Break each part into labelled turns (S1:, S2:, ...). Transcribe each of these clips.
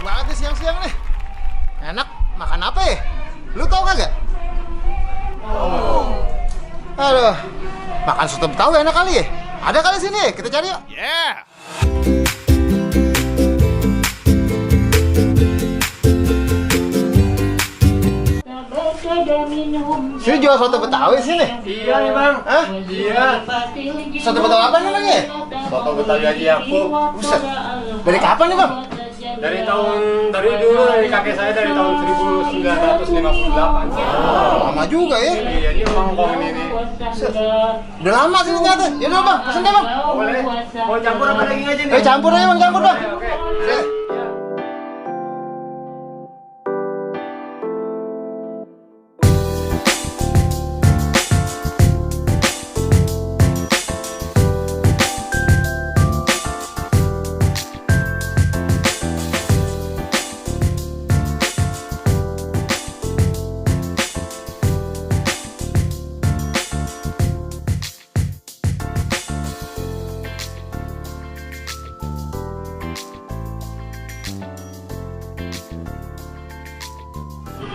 S1: banget nih siang-siang nih. Enak, makan apa ya? Lu tau kagak? Aduh, makan soto Betawi enak kali ya? Ada kali sini, kita cari yuk.
S2: Yeah.
S1: Sini jual soto Betawi sini.
S3: Iya nih bang.
S1: Hah?
S3: Iya.
S1: Soto Betawi apa namanya?
S3: Soto Betawi Haji Yakub.
S1: Buset. Dari kapan nih bang?
S3: Dari dulu dari kakek saya dari tahun 1958.
S1: Lama juga ya.
S3: Iya ini Hongkong ini.
S1: Udah lama sih ternyata. Yaudah bang, pesen deh bang.
S3: Boleh. Mau campur apa daging aja nih?
S1: Campur aja bang, campur bang.
S3: Oke.
S1: Sini.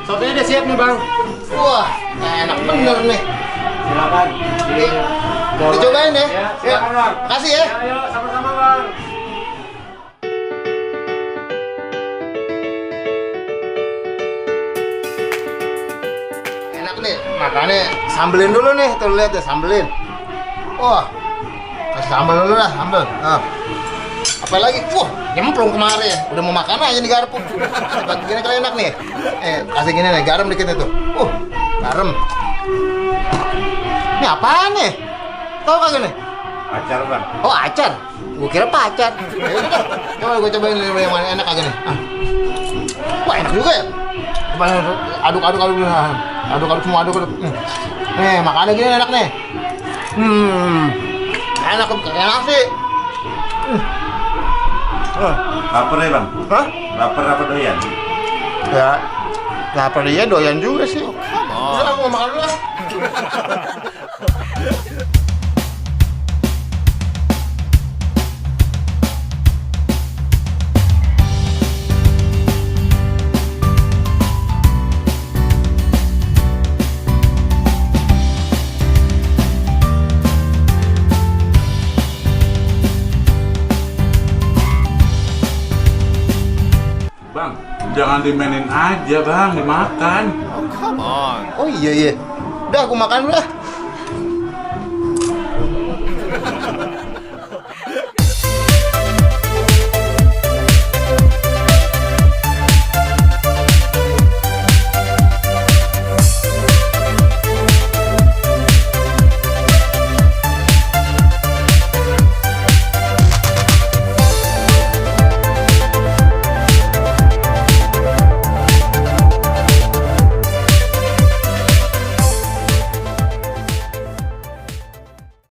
S3: Sotonya udah siap nih bang.
S1: Wah, enak bener nih.
S3: Silakan.
S1: Dicobain deh.
S3: Ya, silakan bang.
S1: Makasih ya.
S3: Ayo sama-sama bang.
S1: Enak nih, makannya sambelin dulu nih, tuh lihat ya sambelin. Wah, kasih sambal dulu lah, sambal. Nah. Apalagi, wah, nyemplung kemarin ya. Udah mau makan aja nih garpu. Bagi gini kalau enak nih. Kasih gini nih, garam dikit tuh. Garam. Ini apaan nih? Tahu kagak nih?
S3: Acar bang.
S1: Oh, acar. Gua kira pacar. Ya udah dah. Coba gua cobain dulu yang mana enak kagak nih. Wah, enak juga ya. Coba aduk-aduk dulu. Aduk-aduk semua aduk. Nih, makannya gini enak nih. Enak kayak nasi.
S4: Lapar ya bang?
S1: Hah?
S4: Lapar apa doyan?
S1: Ya, lapar dia doyan juga sih. Udah, aku mau makan dulu lah.
S4: Bang, jangan dimainin aja bang, dimakan.
S2: Come on.
S1: Oh iya. Udah, aku makan dulu lah.